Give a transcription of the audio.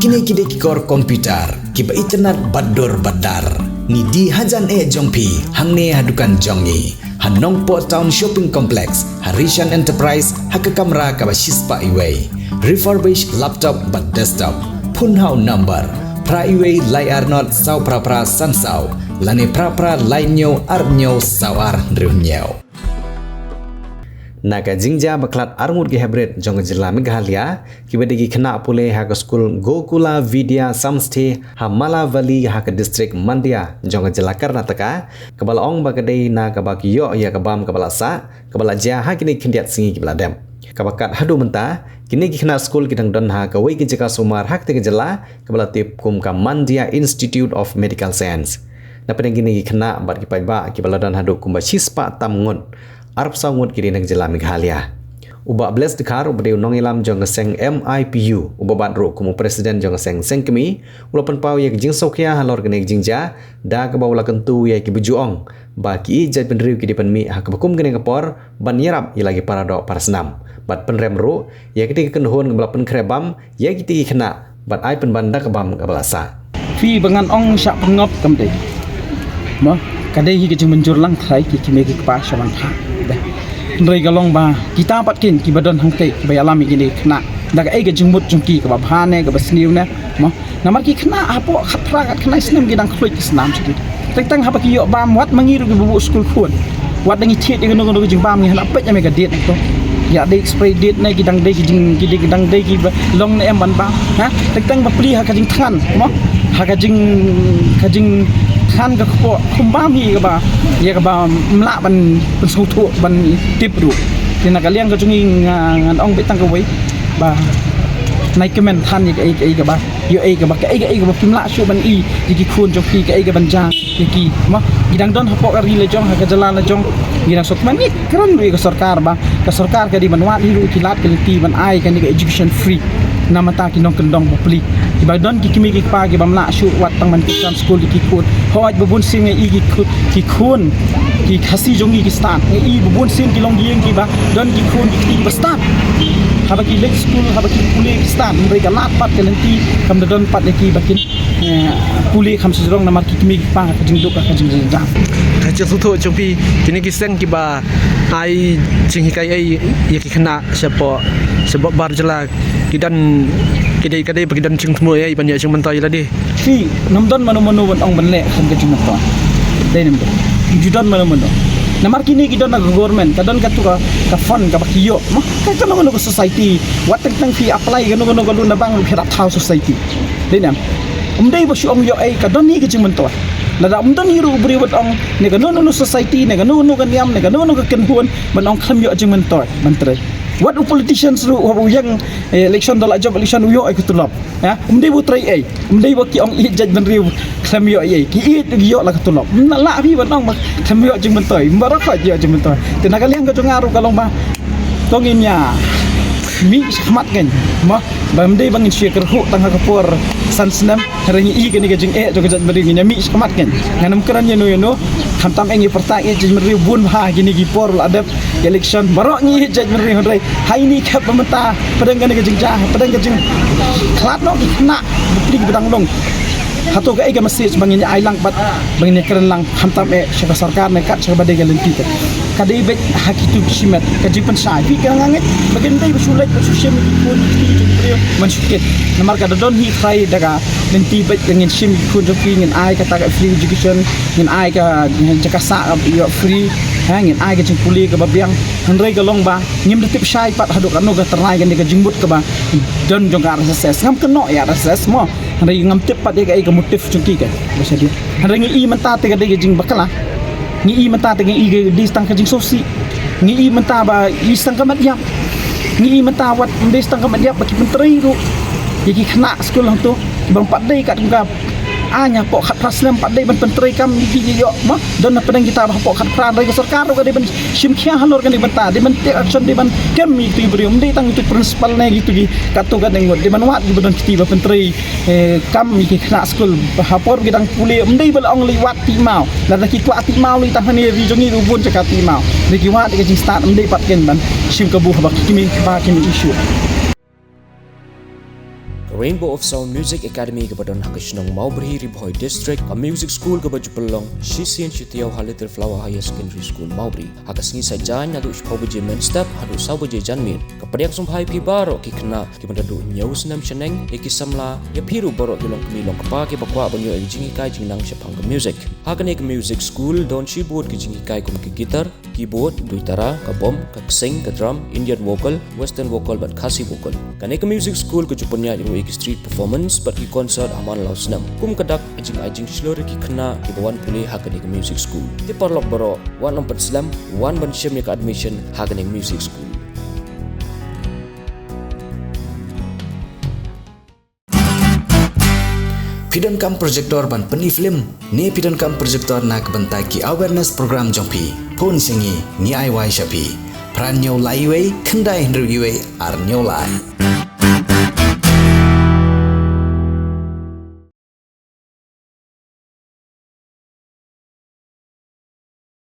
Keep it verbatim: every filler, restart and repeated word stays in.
Kine ki dei ki kor computer kiba itynnad bad dor bad dar. Ngi die hajan eh jong phi hangne ha dukan jong ngi ha Nongpoh Town Shopping Complex, ha Rishan Enterprise, ha ka kamra kaba shispah iwei. Refurbish laptop bad desktop. Phone ha u number phra iwei lai ar not saw phra phra san saw lane phra phra lai hynñiew ar hynñiew saw ar hynriew hynñiew. Na ka jingjia ba khlad arngut ki hybrid jong ka jylla Meghalaya, kiba dei ki khynnah pule ha ka skul Gokula Vidya Samsthe ha Mala Valley ha ka district Mandya jong ka jylla Karnataka, kaba la ong ba ka dei na kaba ki ïoh ïa ka bam kaba la sah, kaba la jia ha kine khyndiat sngi kiba la dep. Kaba kat haduh mynta, kine ki khynnah skul ki dang don ha kawei ka jaka sumar ha katei ka jylla, kaba la tip kum ka Mandya Institute of Medical Science. Na pdeng kine ki khynnah bad ki paidbah kiba la don haduh kumba shispah tam ngut, arphew saw ngut ki dei na ka jylla Meghalaya. U Bah Bless Dkhar, uba dei u nongïalam jong ka seng M I P U, uba bat ruh kum u president jong ka seng seng kmie, u la pynpaw ïa ka jingsngewkhia halor kane ka jingjia, da kaba u la kyntu ïa kiba ju ong ba ki ïeit jaitbynriew ki dei ban mih ha kaba kum kane ka por ban ïarap ïa la ki para doh para snam, bad pynrem ruh ïa kitei ka kynhun kaba la pynkhreh bam ïa kitei ki khynnah bad ai pynban da ka bam kaba la sah. Phi, ba ngan ong shah pynngop kam dei, mo, ka dei hi ka jingmynjur lang trai ki kmie ki kpa sha ban phah. Hynrei ka long ba kita pat kin kiba don hangtei kiba ïalam ïa kine ki khynnah, da kaei ka jingmut jong ki, kaba bha ne kaba sniew ne, mo? Namar ki khynnah hapoh khatphra khatkhyndai snem ki dang khluit ki snam sha ki. Teng teng haba ki ïoh bam, wat ma ngi ruh kiba buh skul khun, wat da ngi thied ïa kano kano ka jingbam, ngi hana peit ïa me ka date to, ïa dei spray date ne, ki dang dei ki jing, ki dei, ki dang dei kiba long ne em ban bam, ha? Teng teng ba plie ha ka jingthngan, mo, ha ka jing, ka jingthngan ka kpoh, kum bam hi kaba, ïa kaba ym lah ban pynsngewthuh ban tip ruh. Te na ka liang ka jong ngi nga, ngan ong beit tang kawei ba nai kmen than ïa kaei kaei kaba, ïoh ei kaba, kaei kaei kaba phim lah shuh ban i ïa ki khun jong phi, kaei kaban jia ïa ki, mo. Ngi dang don hapoh ka ri la jong, ha ka jylla la jong, ngi dang sngewkmen, ngi kren ruh ïa ka sorkar ba ka sorkar ka dei ban wad hi ruh ki lad ki lynti ban ai kane ka education free na bynta ki nongkyndong bapli. Kiba don ki kmie ki kpa kibym lah shuh wat tang ban kyrshan skul ïa ki khun. Hooid, ba bun sien nga i ki khun, ki khun ki Khasi jong ngi ki stad, nga i ba bun sien ki longïing kiba don ki khun ki kti kiba stad. Haba ki leit skul, haba ki pule ki stad, hynrei ka lad pat ka lynti kam da don pat ïa ki ba kin, eh, pule kham shu jrong namar ki kmie ki kpa ka jingduk ka jingjynjar. Ka jingsngewthuh jong phi, kine ki seng kiba ai jinghikai ei ïa ki khynnah shapoh, shapoh bar jylla, ki don, ki dei, ka dei ba ki don jingthmu ei ban ïoh jingmyntoi ïa lade? Phi, ngam don mano mano ban ong ban leh khlem ka jingmyntoi. Dei ne ym dei? Ju don mano mano. Namar kine ki don na ka government, ka don katu ka, ka fund kaba ki ïoh, mo, ka, kano kano ka society. Wat teng teng phi apply kano kano ka loan na bank ruh phi hap thaw society. Dei ne em? Ym dei ba shu ong ïoh ei, ka don hi ka jingmyntoi. Lada ym don hi ruh u briew ban ong ne kano kano society, ne kano kano ka niam, ne kano kano ka kynhun ban ong khlem ïoh jingmyntoi ban trei. Wat u politicians ruh, haba u ïeng, eh, election, da la jop election, u ïoh ei ka tulop. Ha? Ym dei ba u trei ei, ym dei ba ki ong ïeit jaitbynriew khlem ïoh ei, ki ïeit ki ïoh la ka tulop. Ym lah phi ban ong ba khlem ïoh jingmyntoi, baroh khoit ïoh jingmyntoi. Te na ka liang ka jong nga ruh ka long ba to ngin ïa mih shakhmat kein, mo, ba ym dei ba ngin shu ïakyrhuh tang ha ka por san snem. Hynrei ngi i kane ka jingeh jong ka jaitbynriew, ngin ïa mih shakhmat kein. Ngan ym kren ïano ïano, khamtam eh ngi pyrta ïeit jaitbynriew bun bha ha kine ki por la dep election, baroh ngi ïeit jaitbynriew, hynrei ha ine i khep ba mynta, pdeng kane ka jingjia, pdeng ka jingkhlad noh ki khynnah bapli kiba dang long. Hato kaei ka message ba ngin ïa ai lang pat, ba ngin ïa kren lang, khamtam eh sha ka sorkar ne kat sha kaba dei ka lynti? Ka dei beit ha kitu ki shimet ka jingpynshai. Phi, ka nga ngeit ba kin dei ba shu leit ba shu shim ki khun ki kti jong ki briew ban shu kit. Namar ka da don hi trai da ka lynti beit ka ngin shim ki khun jong ki, ngin ai kata ka free education, ngin ai ka jaka sah ïoh free, ha, ngin ai ka jingpule kaba biang. Hynrei ka long ba ngim da tip shai pat haduh katno ka tyrnai kane ka jingmut kaba don jong ka R S S. Ngam kynnoh ïa R S S, mo. Hynrei ngam tip pat ïa kaei ka motive jong ki, ka ba shadien. Hynrei ngi i mynta te ka dei ka jingbakla. Ngi i mynta te ngi i ka dei tang ka jingsngewsih. Ngi i mynta ba i tang ka met ïap. Ngi i mynta wat ym dei tang ka met ïap ba ki pyntrei ruh ïa ki khynnah skul hangto. Bym pat dei kat kum ka aiñ hapoh khatphra snem pat dei ban pyntrei kam ïa ki ïoh, mo. Don na pdeng kita ba hapoh khatphra, hynrei ka sorkar ruh ka dei ban shim khia halor kane ka bynta, dei ban take action, dei ban kem ïa kitu ki briew, ym dei tang kitu ki principal ne kitu ki katto katne ngut, dei ban wad kiba don kti ba pyntrei, eh, kam ïa ki khynnah skul ha por ba ki dang pule, ym dei ba la ong leit wad tih maw, lada ki kwah tih maw leit tang hangne ri jong ngi ruh bun jaka tih maw, dei ki wad ïa ka jingstad, ym dei pat kein ban shim kabu haba ki kmie ki kpa kin ïoh shuh. Rainbow of Sound Music Academy kaba don ha ka shnong Mawbri, Ri Bhoi District, ka music school kaba ju pynlong shisien shi taïew ha Little Flower Higher Secondary School, Mawbri. Ha ka sngi Saitjaiñ naduh shiphew baje mynstep haduh saw baje janmiet. Ka pdiang sngewbha ïa phi baroh ki khynnah kiba naduh hynñiew snem shaneng, ïa ki samla, ïa phi ruh baroh ki longkmie longkpa kiba kwah ban ïoh ïa ka jinghikai jingnang shaphang ka music. Ha kane ka music school don shibun ki jinghikai kum ka guitar, keyboard, duitara, ka bom, ka ksing, ka drum, Indian vocal, western vocal bad Khasi vocal. Kane ka music school ka ju pynïaid ruh ïa ki street performance bad ki concert ha man la u snem. Kum ka dak ka jingai jingshlur ïa ki khynnah kiba wan pule ha kane ka music school. Te paralok baroh, wat nym pynslem, wan ban shim ïa ka admission ha kane ka music school. Phi donkam projector ban pyni film ne phi donkam projector na ka bynta ki awareness program jong phi? Phone sha ngi, ngi ai wai sha phi. Phra hynñiew lai wei, khyndai hynriew wei, ar hynñiew lai.